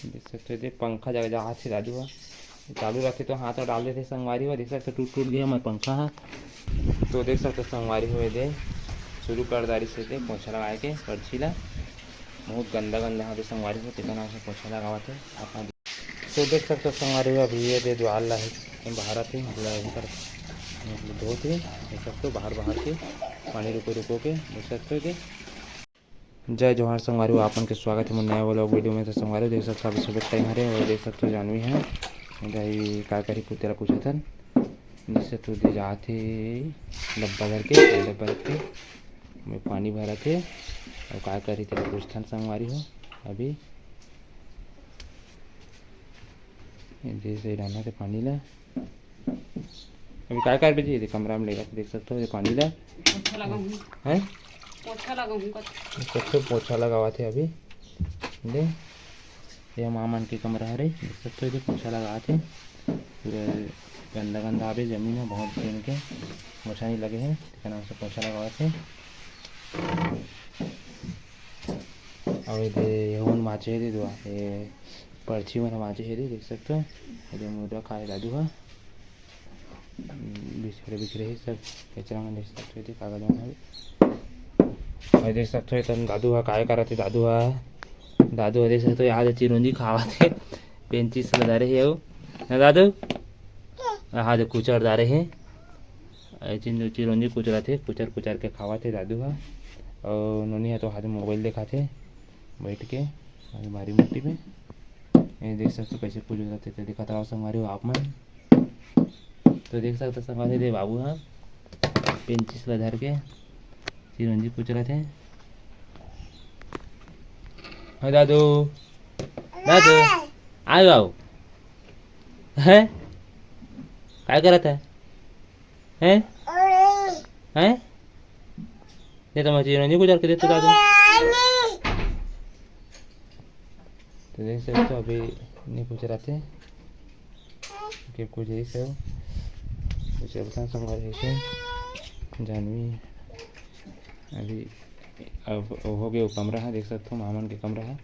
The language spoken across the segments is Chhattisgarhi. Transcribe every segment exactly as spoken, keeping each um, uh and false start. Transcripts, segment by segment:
देख सकते हो, दे पंखा जगह जहाँ से दादू ह चालू रखे तो हाथ डाल देते संगवारी हो। देख सकते हो, टूट टूट गया हमारा पंखा है। तो देख सकते हो संगवारी हो, दे शुरू कर दारी से दे पोछा लगाए के पर्ची ला। बहुत गंदा गंदा यहाँ पे संगवारी हो, तेकर नाम से पोछा लगावत है। तो देख सकते हो संगवारी हो, अभी ये दे द्वार ला है बाहर आते, मतलब इधर, मतलब धोत है। देख सकते हो बाहर बाहर के पानी रुको रुको के, देख सकते हो दे। जय जोहार संगवारी हो, आप मन के स्वागत है मोर नया vlog video में। तो संगवारी हो, देख सकते हो अभी सुबह टाइम हरे और देख सकते हो जानवी है भाई का करी पुतेला पूछत हन। जैसे तू दे जात हे डब्बा धर के, डब्बा रख के मैं पानी भरत हे और का करी तेला पूछथन संगवारी हो। अभी ये जैसे डालना थे पानी ला। अभी काय करबे जी, ये कमरा में लेगा, देख सकते हो ये पानी ला। पोछा लगाऊँ। हैं? पोछा लगाऊँ कत। देख सकते हो पोछा लगावत हे अभी। दे, ये माँ मन के कमरा हरे, देख सकते हो ये पोछा लगावत हे। पूरा गंदा गंदा आबे जमीन है, बहुत दिन के पोछा नहीं लगे है, तेकर नाम से पोछा लगावत हे। और ये दे, ये मन माचे हे दे दुआ, ये पर्ची मन माचे हे दे, देख सकते हो। ये दे मुर्गा खाए दादू हा। बिछड़े बिखरे हे सब, कचरा मन देख सकते हो, ये कागज मन हवे। और देख सकते हो, तन दादू हा काय करत हे, दादू हा, दादू हा देख सकते हो, यहाँ दे चिरौंजी खावत हे, पेंचिस ल डारे हे अउ, ना दादू? हाँ, दे कुचर डारे हे, ए चिन-, चिरौंजी कुचरत हे, कुचर कुचर के खावत हे दादू हा। और नोनी हा तो हाथ में मोबाइल देखत हे बैठ के अलमारी मुट्ठी में। ये देख सकते हो कैसे कुचरत हे, तो दिखाता हूँ संगवारी हो आप मन। तो देख सकते हो संगवारी, दे बाबू हा पेंचिस ला धर के चिरौंजी कुचरत हे। हाँ दादू, दादू, आए बाबू, हैं? काय करत है? हैं? हैं? ये तो मैं चिरौंजी कुचर के देते दादू। तो देख सकते हो अभी नहीं कुछ रहते के कुछ यही सब कुछ रहता संगवारी हो। जानवी अभी अब हो गए वो कमरा है, देख सकते हो मामन के कमरा है।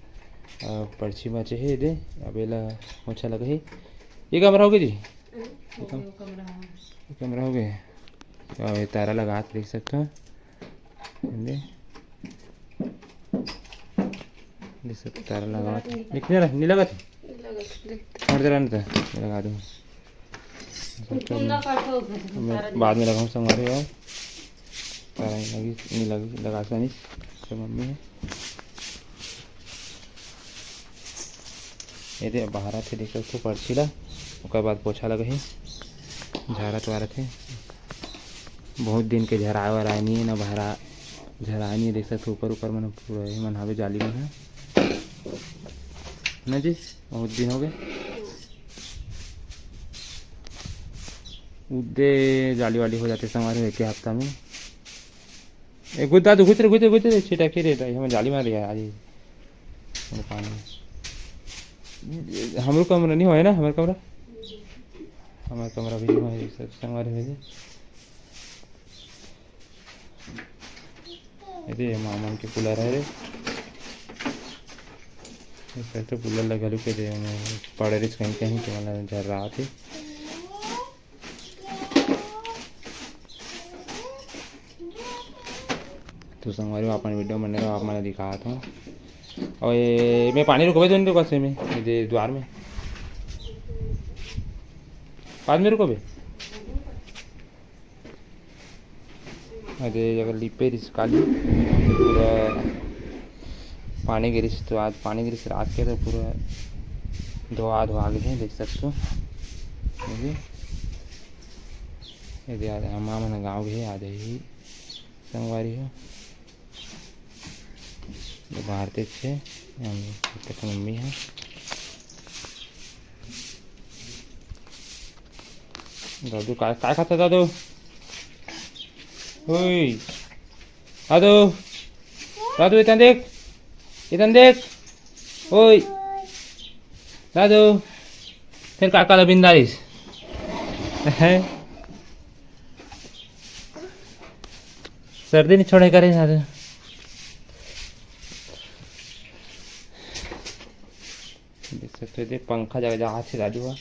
अब पर्ची बचे है दे, अब एला पोछा लगा ही। ये कमरा हो गया जी, ये कम-, ये कमरा हो गया। अब ये तारा लगा के देख सकते हो। दे। जैसे तारा लगा, दिखने रहा, नहीं लगा था? नहीं लगा था, देख। हर जगह नहीं था, लगा दूँ। मैं बाद में लगाऊँ संगवारी हो। तारा नहीं लगी, नहीं लगी, लगा सा नहीं। तो मम्मी है। ये दे बाहर आथे, देख सकथो पर्ची ला, ओकर बाद पोछा लगही, झारत वारत हे। बहुत दिन के झराए वराए नहीं है ना, बहरा झराए नहीं है, देख सकथो ऊपर ऊपर मन पूरा ये मन हवे जाली मन है ना जी, बहुत दिन हो गए। उदे जाली वाली हो जाते संगवारी हो एक हफ्ता में। ए, गुद्दा तो गुजरे, गुजरे, गुजरे, छिटा के रे, भाई, हम जाली मार रही है आज ही। हमर पानी। हमरो कमरा नहीं होय ना, हमर कमरा। हमर कमरा भी नहीं होय, सब संगवारी हो जाए। ये दे, मामन के कूलर है रे। ये सब तो कूलर लगा लू के दे, पड़े रिस कहीं कहीं के वाला झर्रा आती। तो संगवारी हो, अपन video बने रहो, आप मन दिखात हूँ। और ये मैं पानी रुकवे दूँ इनके पास में, ये दे द्वार में, बाद में रुकवे। अरे अगर लिपे रिस काली पूरा पानी गिरिस, तो आज पानी गिरिस रात के, तो पूरा धोआ धोआ गए हैं, देख सकते हो। ये दे, ये दे, आज हम मन गाँव गए, आ जाइए संगवारी हो। ये बाहर देख से, हम तक मम्मी है। दादू काय, काय खाता दादू? ओए। दादू। दादू, इतन देख। इतन देख। ओए। दादू। फिर काका ला बिंदारिस। सर्दी नहीं छोड़े करे दादू। देख सकते हो, देख, पंखा जगह जहाँ से दादू ह,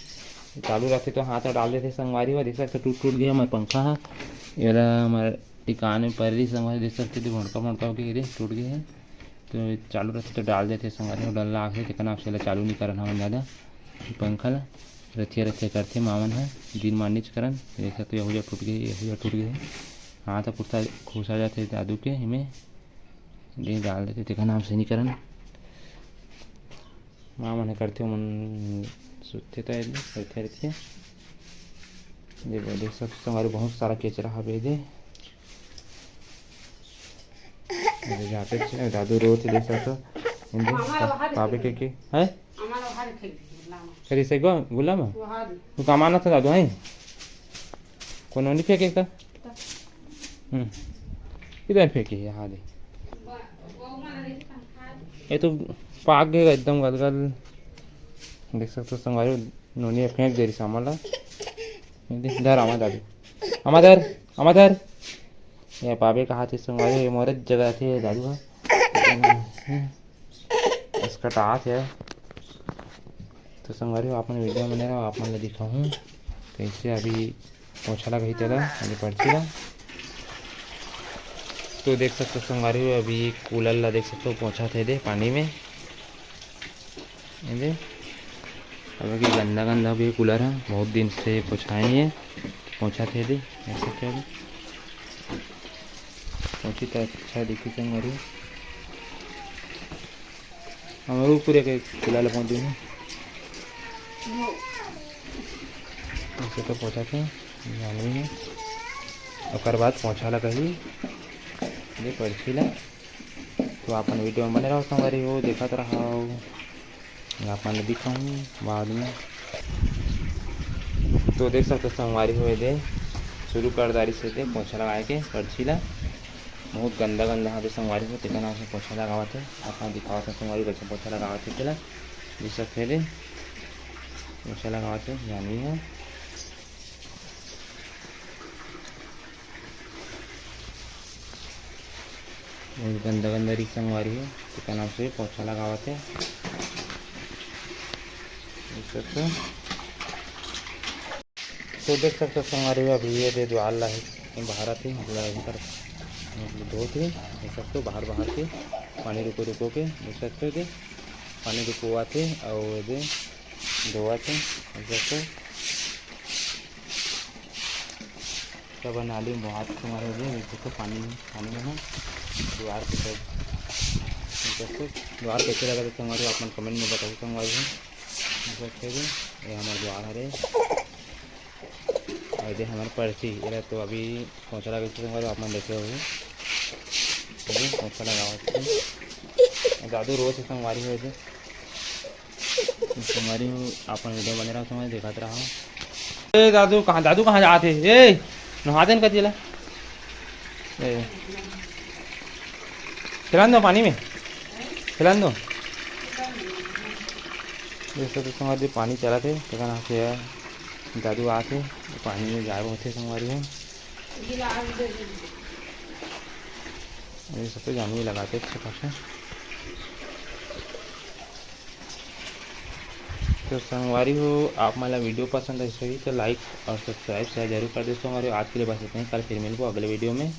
चालू रखे तो हाथ में डाल देते संगवारी हो। देख सकते हो, टूट टूट गया हमारा पंखा है, ये वाला हमारा टिकान में पड़ रही संगवारी। देख सकते हो, भोंडका भोंडका होके ये टूट गए है। तो चालू रहते तो डाल देते संगवारी हो, डर लागथे, तेकर नाम से एला चालू नहीं करन हमन दादा। पंखा ला रथिया रथिया करथे मामन ह, दिन मानिच करन। देख सकते हो, यहू जगह टूट गए, यहू जगह टूट गए। हाँ, तो कुर्ता खुसा जाथे दादू के, एमे दे डाल देथे, तेकर नाम से नहीं करन। माँ मन करथे, ओमन सुतथे त एदे, रथे रथे। ये वो देख सकते हो, संगवारी, बहुत सारा केचरा हवे दे। अरे जाते छे, दादू रोत देख सकते हो। हिंदी पापे के के है? अरे से गो गुलाम है। तू कमाना था दादू है? कोनो नहीं फेंके का? हम्म। इधर फेंके, यहाँ दे। ये तो पाक गए एकदम गलगल। देख सकते हो संगवारी, नोनी फेंक दे रही सामान ला। ये दे, धर आमा दादू। आमा धर, आमा धर। ये पापे का हाथ से संगवारी, ये मोरे जगह थे दादू हा। इसका टाप है। तो संगवारी हो, आप मन video में बने रहो, आप मन ला दिखाहूँ कैसे अभी पोछा लगाही तेला, अभी पर्ची ला। तो देख सकते हो संगवारी हो, अभी कूलर ला देख सकते हो, पोछा थे दे पानी में। ये दे, अब कि गंदा गंदा भी कूलर है, बहुत दिन से पोछाए नहीं है, पोछा थे दे। ऐसे क्या दे? पोछी तो अच्छा दिखी संगवारी। हमर ऊपरे के कूलर ला पोंछ देहूँ। ऐसे तो पोछा थे, जानवी है। ओकर बाद पोछा लगाही, ये पर्ची ला। तो आप मन video में बने रहो संगवारी हो, देखत रहो, आप मन ला दिखाहूँ बाद में। तो देख सकते हो संगवारी हो, ये दे शुरू कर डारी से दे पोछा लगाए के पर्ची ला। बहुत गंदा गंदा हावे संगवारी हो, तेकर नाम से पोछा लगावत है। आप मन दिखावत है संगवारी, कैसे पोछा लगावत है तेला। देख सकते हो दे, पोछा लगावत है, जानवी है। बहुत गंदा गंदा रिक्शा संगवारी हो, तेकर नाम से पोछा लगावत है। देख सकते हो। तो देख सकते हो संगवारी हो, अभी ये दे द्वार ला ही बाहर आते, मतलब इधर, मतलब धोत ही। देख सकते हो, बाहर बाहर के पानी रुको रुको के, देख सकते हो दे, पानी रुको आते और दे धोआ थे। देख सकते हो, सब नाली में बहुत तुम्हारे हो गए, देख सकते हो, पानी में, पानी में है। द्वार के सब, देख सकते हो, द्वार कैसे लगा था तुम्हारे, आप मन comment में बताइए संगवारी हो। देख सकते हो, ये हमारा द्वार हरे। और ये हमारी पर्ची, ये तो अभी पोछा लगे थे संगवारी, आप मन देखे होगे। अभी पोछा लगावत थे। दादू रोज संगवारी हो थे। संगवारी हो, आप मन video बने रहो, संगवारी देखत रहो। ए दादू कहाँ, दादू कहाँ जात हे? ए, नहा देन कति ला। ए, खेलन दो पानी में, खेलन दो। जैसे तो संगवारी पानी चला थे, तेकर नाम से दादू आत हे, पानी में जाए होते संगवारी हो। ये सब तो जानवी लगाते अच्छे खासे। तो संगवारी हो, आप मन ला video पसंद आइस होही तो like और subscribe share जरूर कर दो संगवारी हो। आज के लिए बस इतना ही, कल फिर मिलबो अगले video में।